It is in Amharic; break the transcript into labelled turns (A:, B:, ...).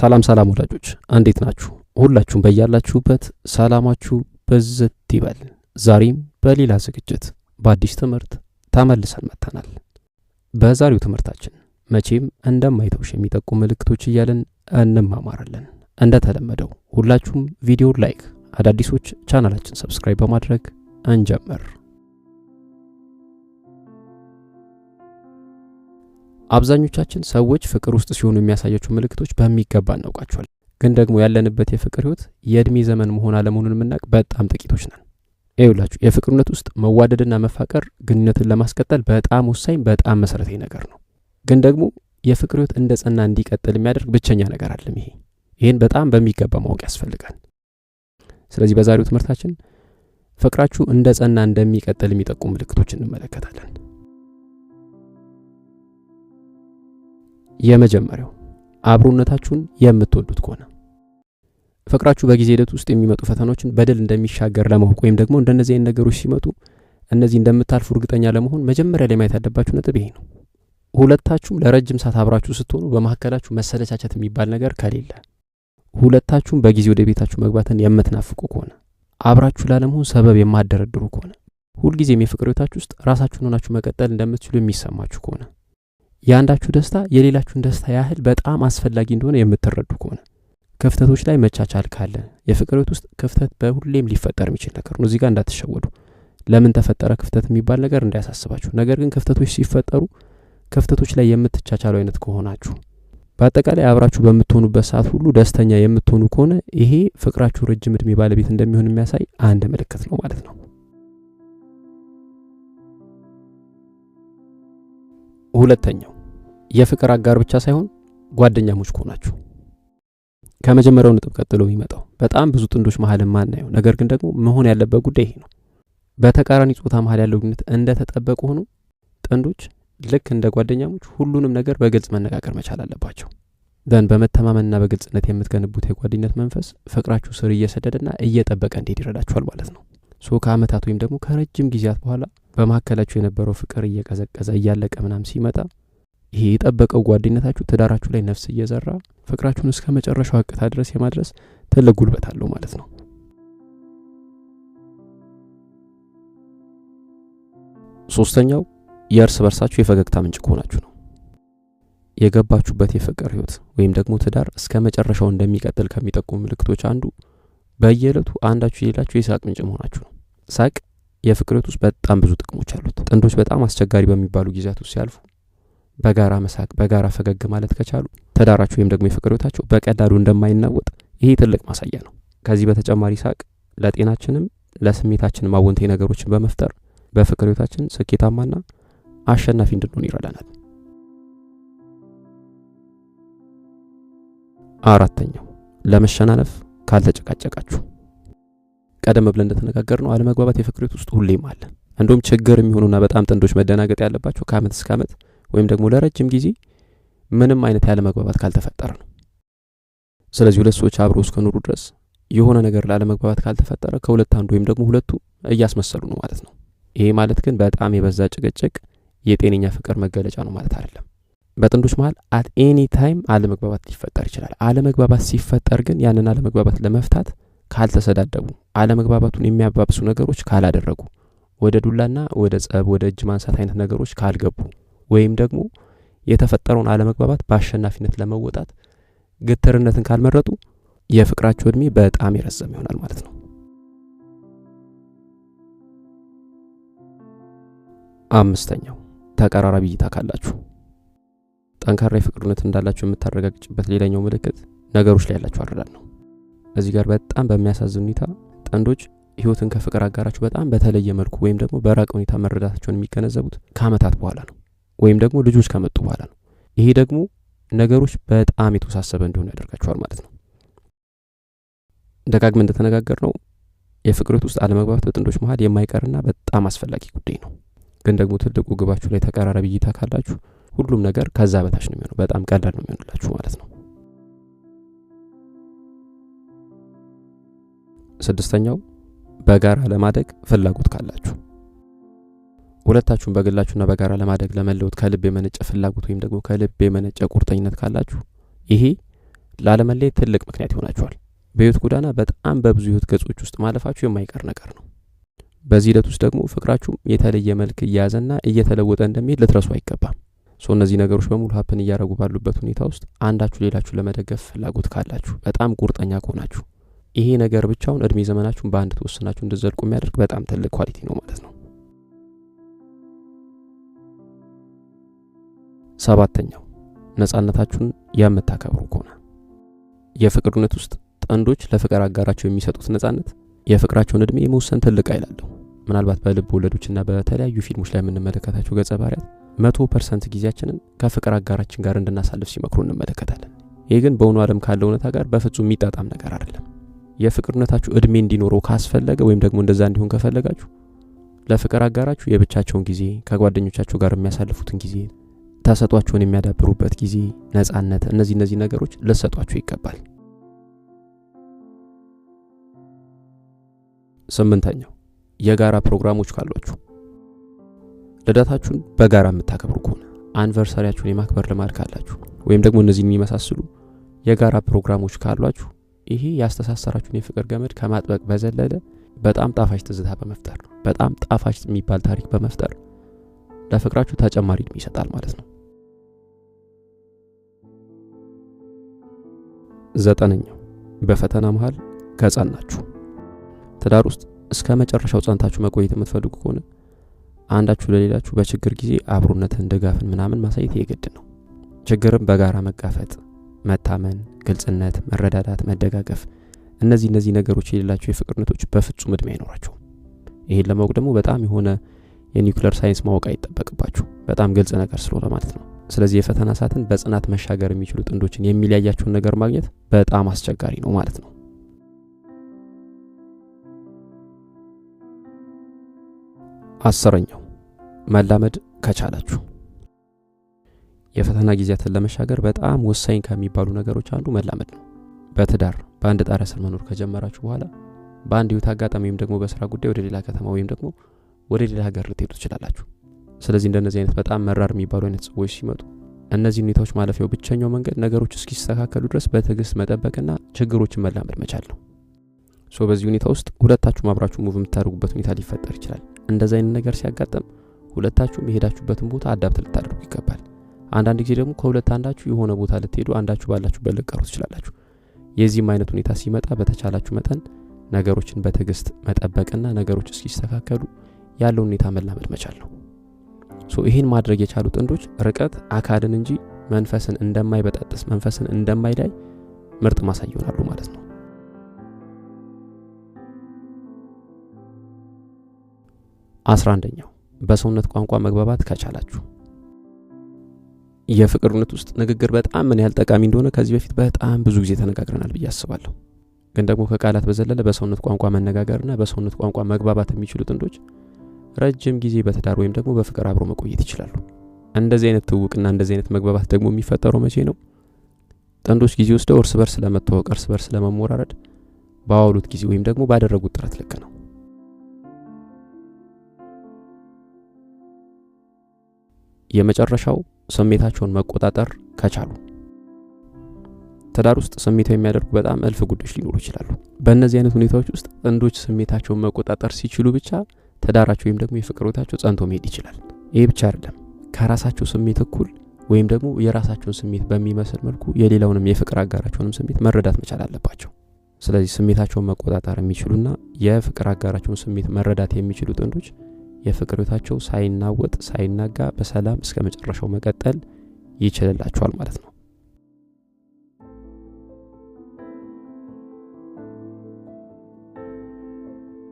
A: ሰላም ሰላም ወዳጆች፣ እንዴት ናችሁ? ሁላችሁም በያላችሁበት ሰላማችሁ ብዝት ይበል። ዛሬም በሌላ ዝግጅት በአዲስ ትምህርት ተመልሰን መጥተናል። በዛሬው ትምህርታችን መቼም እንደማይተውሽ የሚጠቁም ምልክቶች እያልን እንማማራለን። እንደተለመደው ሁላችሁም ቪዲዮውን like፣ አዳዲሶች ቻናላችን subscribe በማድረግ እንጀምር። አብዛኞቻችን ሰዎች ፍቅር ውስጥ ሲሆኑ የሚያሳያቸው ምልክቶች በሚገባ እናውቃቸዋለን። ግን ደግሞ ያለንበት የፍቅር ህይወት የእድሜ ዘመን መሆን አለመሆኑን የምናውቅ በጣም ጥቂቶች ነን። ይኸውላችሁ፣ የፍቅርነት ውስጥ መዋደድና መፋቀር ግንኙነትን ለማስቀጠል በጣም ወሳኝ፣ በጣም መሰረታዊ ነገር ነው። ግን ደግሞ የፍቅር ህይወት እንደ ጸና እንዲቀጥል የሚያደርግ ብቸኛ ነገር አለም። ይህን በጣም በሚገባ ማወቅ ያስፈልጋል። ስለዚህ በዛሬው ትምህርታችን ፍቅራችሁ እንደ ጸና እንደሚቀጥል የሚጠቁሙ ምልክቶች እንመለከታለን። የመጀመሪያው፣ አብሮነታችሁን የምትወዱት ከሆነ። ፍቅራችሁ በጊዜ ሂደት ውስጥ የሚመጡ ፈተናዎችን በድል እንደሚሻገር ለማወቅ ወይም ደግሞ እንደነዚህ አይነት ነገሮች ሲመጡ እነዚህ እንደምታልፉ እርግጠኛ ለመሆን መጀመሪያ ላይ ማየት ያለባችሁ ነጥብ ይሄ ነው። ሁለታችሁም ለረጅም ሰዓት አብራችሁ ስትሆኑ በመካከላችሁ መሰለቻቸት የሚባል ነገር ከሌለ፣ ሁለታችሁም በጊዜ ወደ ቤታችሁ መግባትን የምትናፍቁ ከሆነ፣ አብራችሁ ላለመሆን ሰበብ የማደረድሩ ከሆነ፣ ሁልጊዜም የፍቅር ህይወታችሁ ውስጥ ራሳችሁን ሆናችሁ መቀጠል እንደምትችሉ የሚሰማችሁ ከሆነ፣ የአንዳችሁ ደስታ የሌላችሁን ደስታ ያህል በጣም አስፈላጊ እንደሆነ የምትረዱ ከሆነ፣ ክፍተቶች ላይ መቻቻል ካለ፣ የፍቅር ህይወት ውስጥ ክፍተት በሁሌም ሊፈጠር የሚችል ነገር ነው። እዚህ ጋር እንዳትሸወዱ። ለምን ተፈጠረ ክፍተት የሚባል ነገር እንዳያሳስባችሁ። ነገር ግን ክፍተቶች ሲፈጠሩ ክፍተቶች ላይ የምትቻቻሉ አይነት ከሆናችሁ፣ በአጠቃላይ አብራችሁ በምትሆኑበት ሰዓት ሁሉ ደስተኛ የምትሆኑ ከሆነ፣ ይሄ ፍቅራችሁ ረጅም እድሜ ባለቤት እንደሚሆን የሚያሳይ አንድ ምልክት ነው ማለት ነው። ሁለተኛው፣ የፍቅር አጋር ብቻ ሳይሆን ጓደኛሞች ከሆናችሁ። ከመጀመሪያው ነጥብ ቀጥሎ የሚመጣው፣ በጣም ብዙ ጥንዶች መሀል የማናየው ነገር ግን ደግሞ መሆን ያለበት ጉዳይ ይሄ ነው። በተቃራኒ ጾታ መሀል ያለው ግንኙነት እንደተጠበቀ ሆኖ ጥንዶች ልክ እንደ ጓደኛሞች ሁሉንም ነገር በግልጽ መነጋገር መቻል አለባቸው። Then በመተማመንና በግልጽነት የምትገነቡት የጓደኝነት መንፈስ ፍቅራችሁ ስር እየሰደደና እየጠበቀ እንዲሄድ ይረዳችኋል ማለት ነው። So ከአመታት ወይም ደግሞ ከረጅም ጊዜያት በኋላ በመካከላችሁ የነበረው ፍቅር እየቀዘቀዘ፣ እያለቀ ምናምን ሲመጣ ይሄ የጠበቀው ጓደኝነታችሁ ትዳራችሁ ላይ ነፍስ እየዘራ ፍቅራችሁን እስከ መጨረሻው አቅታ ድረስ የማድረስ ትልቅ ጉልበት አለው ማለት ነው። ሶስተኛው፣ የእርስ በርሳችሁ የፈገግታ ምንጭ ከሆናችሁ ነው። የገባችሁበት የፍቅር ህይወት ወይም ደግሞ ትዳር እስከ መጨረሻው እንደሚቀጥል ከሚጠቁሙ ምልክቶች አንዱ በየዕለቱ አንዳችሁ የሌላችሁ የሳቅ ምንጭ መሆናችሁ ነው። ሳቅ የፍቅር ህይወት ውስጥ በጣም ብዙ ጥቅሞች አሉት። ጥንዶች በጣም አስቸጋሪ በሚባሉ ጊዜያት ውስጥ ሲያልፉ በጋራ መሳቅ፣ በጋራ ፈገግ ማለት ከቻሉ ትዳራቸው ወይም ደግሞ የፍቅር ህይወታቸው በቀላሉ እንደማይናወጥ ይሄ ትልቅ ማሳያ ነው። ከዚህ በተጨማሪ ሳቅ ለጤናችንም ለስሜታችንም አዎንታዊ ነገሮችን በመፍጠር በፍቅር ህይወታችን ስኬታማና አሸናፊ እንድንሆን ይረዳናል። አራተኛው፣ ለመሸናነፍ ካልተጨቃጨቃችሁ። ቀደም ብለን እንደተነጋገርነው አለመግባባት የፍቅር ህይወት ውስጥ ሁሌም አለ። እንደውም ችግር የሚሆኑና በጣም ጥንዶች መደናገጥ ያለባቸው ከአመት እስከ አመት ወይም ደግሞ ለረጅም ጊዜ ምንም አይነት ያለመግባባት ካልተፈጠረ ነው። ስለዚህ ሁለት ሰዎች አብረው እስከኖሩ ድረስ የሆነ ነገር ላለመግባባት ካልተፈጠረ ከሁለት አንዱ ወይም ደግሞ ሁለቱ እያስመሰሉ ነው ማለት ነው። ይሄ ማለት ግን በጣም የበዛ ጭቅጭቅ የጤነኛ ፍቅር መገለጫ ነው ማለት አይደለም። በጥንዶች መሀል at any time አለመግባባት ሊፈጠር ይችላል። አለመግባባት ሲፈጠር ግን ያንን አለመግባባት ለመፍታት ካልተሰዳደቡ፣ አለመግባባቱን የሚያባብሱ ነገሮች ካላደረጉ፣ ወደ ዱላና ወደ ጸብ፣ ወደ እጅ ማንሳት አይነት ነገሮች ካልገቡ ወይም ደግሞ የተፈጠረውን አለመግባባት በአሸናፊነት ለመወጣት ግትርነትን ካልመረጡ የፍቅራቸው እድሜ በጣም የረዘመ ይሆናል ማለት ነው። አምስተኛው፣ ተቀራራቢ እይታ ካላችሁ። ጠንካራ የፍቅር ግንኙነት እንዳላችሁ የምታረጋግጭበት ሌላኛው ምልክት ነገሮች ላይ ያላችሁ አረዳድ ነው። እዚህ ጋር በጣም በሚያሳዝን ሁኔታ ጥንዶች ህይወትን ከፍቅር አጋራቸው በጣም በተለየ መልኩ ወይም ደግሞ በራቀ ሁኔታ መረዳታቸውን የሚገነዘቡት ከአመታት በኋላ ነው፣ ወይም ደግሞ ልጆች ከመጡ በኋላ ነው። ይሄ ደግሞ ነገሮች በጣም የተወሳሰበ እንዲሆኑ ያደርጋቸዋል ማለት ነው። ደጋግመን እንደተነጋገርነው የፍቅር ህይወት ውስጥ አለመግባባት በጥንዶች መሀል የማይቀርና በጣም አስፈላጊ ጉዳይ ነው። ግን ደግሞ ትልቁ ግባችሁ ላይ ተቀራራቢ እይታ ካላችሁ ሁሉም ነገር ከዛ በታች ነው የሚሆነው። በጣም ቀላል ነው የሚሆንላችሁ ማለት ነው። ስድስተኛው፣ በጋራ ለማደግ ፍላጎት ካላችሁ። ሁለታችሁም በግላችሁና በጋራ ለማደግ፣ ለመለወጥ ከልብ የመነጨ ፍላጎት ወይም ደግሞ ከልብ የመነጨ ቁርጠኝነት ካላችሁ ይሄ ላለመለየት ትልቅ ምክንያት ይሆናችኋል። በህይወት ጎዳና በጣም በብዙ ህይወት ገጾች ውስጥ ማለፋችሁ የማይቀር ነገር ነው። በዚህ ሂደት ውስጥ ደግሞ ፍቅራችሁም የተለየ መልክ እየያዘና እየተለወጠ እንደሚሄድ ልትረሱ አይገባም። So እነዚህ ነገሮች በሙሉ happen እያደረጉ ባሉበት ሁኔታ ውስጥ አንዳችሁ ሌላችሁ ለመደገፍ ፍላጎት ካላችሁ፣ በጣም ቁርጠኛ ከሆናችሁ ይሄ ነገር ብቻውን እድሜ ዘመናችሁን በአንድ ተወስናችሁ እንድትዘልቁ የሚያደርግ በጣም ትልቅ quality ነው ማለት ነው። ሰባተኛው፣ ነጻነታችሁን የምታከብሩ ከሆነ። የፍቅር እውነት ውስጥ ጥንዶች ለፍቅር አጋራቸው የሚሰጡት ነጻነት የፍቅራቸውን እድሜ የመወሰን ትልቅ ኃይል አለው። ምናልባት በልብ ወለዶችና በተለያዩ ፊልሞች ላይ የምንመለከታቸው ገጸ ባህሪያት 100% ጊዜያችንን ከፍቅር አጋራችን ጋር እንድናሳልፍ ሲመክሩ እንመለከታለን። ይህ ግን በእውኑ ዓለም ካለው እውነታ ጋር በፍጹም የሚጣጣም ነገር አይደለም። የፍቅር እውነታችሁ እድሜ እንዲኖረው ካስፈለገ ወይም ደግሞ እንደዛ እንዲሆን ከፈለጋችሁ ለፍቅር አጋራችሁ የብቻቸውን ጊዜ፣ ከጓደኞቻቸው ጋር የሚያሳልፉትን ጊዜ፣ ተሰጧቸውን የሚያዳብሩበት ጊዜ፣ ነጻነት፣ እነዚህ ነገሮች ልትሰጧቸው ይገባል። ስምንተኛው፣ የጋራ ፕሮግራሞች ካሏችሁ። ልደታችሁን በጋራ የምታከብሩ ከሆነ፣ anniversary ያችሁን የማክበር ልማድ ካላችሁ ወይም ደግሞ እነዚህን የሚመሳስሉ የጋራ ፕሮግራሞች ካሏችሁ ይሄ ያስተሳሰራችሁን የፍቅር ገመድ ከማጥበቅ በዘለለ በጣም ጣፋጭ ትዝታ በመፍጠር፣ በጣም ጣፋጭ የሚባል ታሪክ በመፍጠር ለፍቅራችሁ ተጨማሪ እድሜ ይሰጣል ማለት ነው። ዘጠነኛው፣ በፈተና መሃል ከጸናችሁ። ትዳር ውስጥ እስከ መጨረሻው ጸንታችሁ መቆየት የምትፈልጉ ከሆነ አንዳችሁ ለሌላችሁ በችግር ጊዜ አብሮነትን፣ ድጋፍን ምናምን ማሳየት የግድ ነው። ችግርን በጋራ መጋፈጥ፣ መታመን፣ ግልጽነት፣ መረዳዳት፣ መደጋገፍ እነዚህ ነገሮች የሌላቸው የፍቅር እውነቶች በፍጹም እድሜ አይኖራቸውም። ይሄን ለማወቅ ደግሞ በጣም የሆነ የኒውክሌር ሳይንስ ማወቅ አይጠበቅባችሁ፣ በጣም ግልጽ ነገር ስለሆነ ማለት ነው። ስለዚህ የፈተና ሰዓትን በጽናት መሻገር የሚችሉ ጥንዶችን የሚለያያቸውን ነገር ማግኘት በጣም አስቸጋሪ ነው ማለት ነው። አስረኛው፣ መላመድ ከቻላችሁ። የፈተና ጊዜያትን ለመሻገር በጣም ወሳኝ ከሚባሉ ነገሮች አንዱ መላመድ ነው። በትዳር በአንድ ጣሪያ ስር መኖር ከጀመራችሁ በኋላ በአንድ ህይወት አጋጣሚ ወይም ደግሞ በስራ ጉዳይ ወደ ሌላ ከተማ ወይም ደግሞ ወደ ሌላ ሀገር ልትሄዱ ትችላላችሁ። ስለዚህ እንደነዚህ አይነት በጣም መራር የሚባሉ አይነት ጽዋዎች ሲመጡ እነዚህ ሁኔታዎች ማለፊያው ብቸኛው መንገድ ነገሮች እስኪስተካከሉ ድረስ በትዕግስት መጠበቅና ችግሮችን መላመድ መቻል ነው። So በዚህ ሁኔታ ውስጥ ሁለታችሁም አብራችሁ move የምታደርጉበት ሁኔታ ሊፈጠር ይችላል። እንደዛ አይነት ነገር ሲያጋጥም ሁለታችሁም የሄዳችሁበትን ቦታ adapt ልታደርጉ ይገባል። አንዳንድ ጊዜ ደግሞ ከሁለት አንዳችሁ የሆነ ቦታ ልትሄዱ አንዳችሁ ባላችሁበት ልትቀሩ ትችላላችሁ። የዚህም አይነት ሁኔታ ሲመጣ በተቻላችሁ መጠን ነገሮችን በትዕግስት መጠበቅና ነገሮች እስኪስተካከሉ ያለውን ሁኔታ መላመድ መቻል ነው። So ይሄን ማድረግ የቻሉ ጥንዶች ርቀት አካልን እንጂ መንፈስን እንደማይበጣጥስ፣ መንፈስን እንደማይለያይ ምርጥ ማሳያ ይሆናሉ ማለት ነው። 11ኛው፣ በሰውነት ቋንቋ መግባባት ከቻላችሁ። የፍቅር እውነት ውስጥ ንግግር በጣም ምን ያህል ጠቃሚ እንደሆነ ከዚህ በፊት በጣም ብዙ ጊዜ ተነጋግረናል ብዬ አስባለሁ። ግን ደግሞ ከቃላት በዘለለ በሰውነት ቋንቋ መነጋገርና በሰውነት ቋንቋ መግባባት የሚችሉ ጥንዶች ረጅም ጊዜ በትዳር ወይም ደግሞ በፍቅር አብሮ መቆየት ይችላሉ። እንደዚህ አይነት ትውውቅና እንደዚህ አይነት መግባባት ደግሞ የሚፈጠረው መቼ ነው? ጥንዶች ጊዜ ወስደው እርስ በርስ ለመተዋወቅ፣ እርስ በርስ ለመሞራረድ ባዋሉት ጊዜ ወይም ደግሞ ባደረጉት ጥረት ልክ ነው። የመጨረሻው፣ ስሜታቸውን መቆጣጠር ከቻሉ። ትዳር ውስጥ ስሜታዊ የሚያደርጉ በጣም እልፍ ጉዳዮች ሊኖሩ ይችላሉ። በእነዚህ አይነት ሁኔታዎች ውስጥ ጥንዶች ስሜታቸውን መቆጣጠር ሲችሉ ብቻ ትዳራቸው ወይም ደግሞ የፍቅር ህይወታቸው ጸንቶ መሄድ ይችላል። ይሄ ብቻ አይደለም፣ ከራሳቸው ስሜት እኩል ወይም ደግሞ የራሳቸውን ስሜት በሚመስል መልኩ የሌላውንም የፍቅር አጋራቸውንም ስሜት መረዳት መቻል አለባቸው። ስለዚህ ስሜታቸውን መቆጣጠር የሚችሉና የፍቅር አጋራቸውን ስሜት መረዳት የሚችሉ ጥንዶች የፍቅር ህይወታቸው ሳይናወጥ ሳይናጋ በሰላም እስከ መጨረሻው መቀጠል ይችልላቸዋል ማለት ነው።